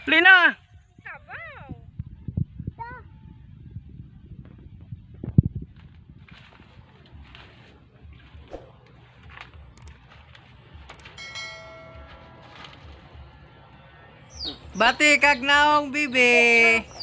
Lina! Sabaw. Bati kag naong, bibi.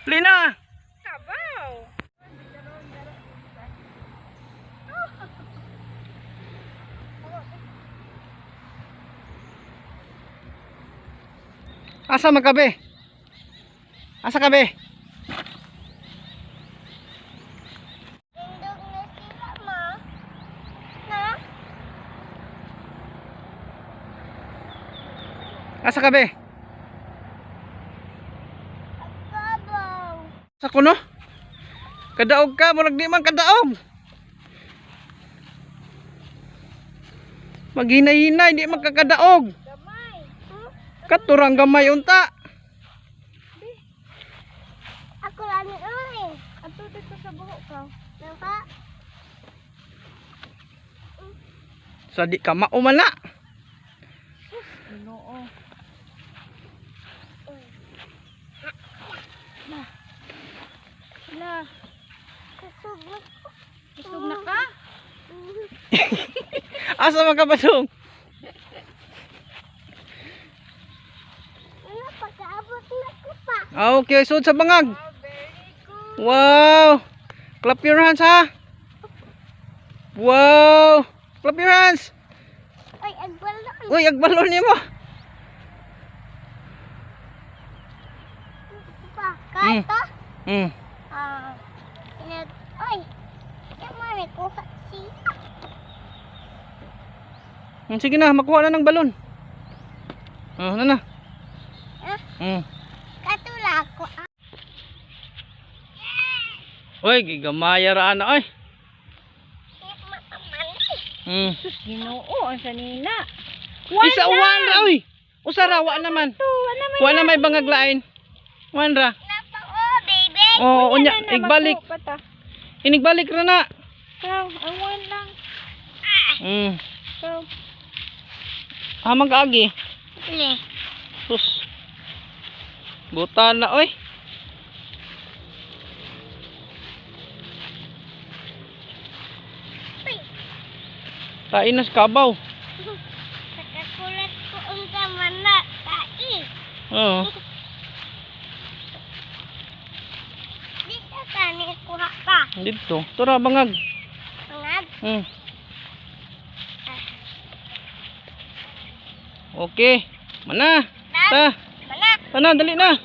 Lina. Kabaw. Asa man ka be? Asa ka be? Tindog na sila, ma. Na? Asa ka be? Kabaw. Sa kuno? Kadaog ka, murag di man kadaog. Maghinay-hinay, di man kakadaog. Gamay. Hmm? Katurang gamay unta. Ako lang ni Uri. Ato dito sa buhok ka. Naka? Sa di ka mauman na. Ginoo. La. Kusog na. Busog na ka? Asa man ka badong? Ano, pagkaabot na ko pa. Ah, okay, sud sa bangag. Oh, very good. Wow! Clap your hands ha. Wow! Clap your hands. Ay, agbalon. Uy, agbalon nimo. Pa, kato? Ah, nag, ay, tama na kuha siya. Sige na, makuha na ng balon. Oh, na na. Ah, katula ko. Ah. Uy, gigamaya ra ana oy. Makamanay. Sus, Ginoo, ang sanina. Isa uwan ra oy. Usa ra wa naman. Wala man. Wa na may bangag lain. Wan ra. Napa, oh, baby. Oo, unya igbalik. Inigbalik ra na. Ikaw, ang one lang. Ikaw. Hamang kaagi. Le. Sus. Buta na oy. Uy, Tain na sa kabaw. nakakulat ko ang tama na. Tai. Oo. Dito tani kuha pa. Dito. Tura bangag. Pangag. Okay. Mana. Ta. Mana. Tana, dali na.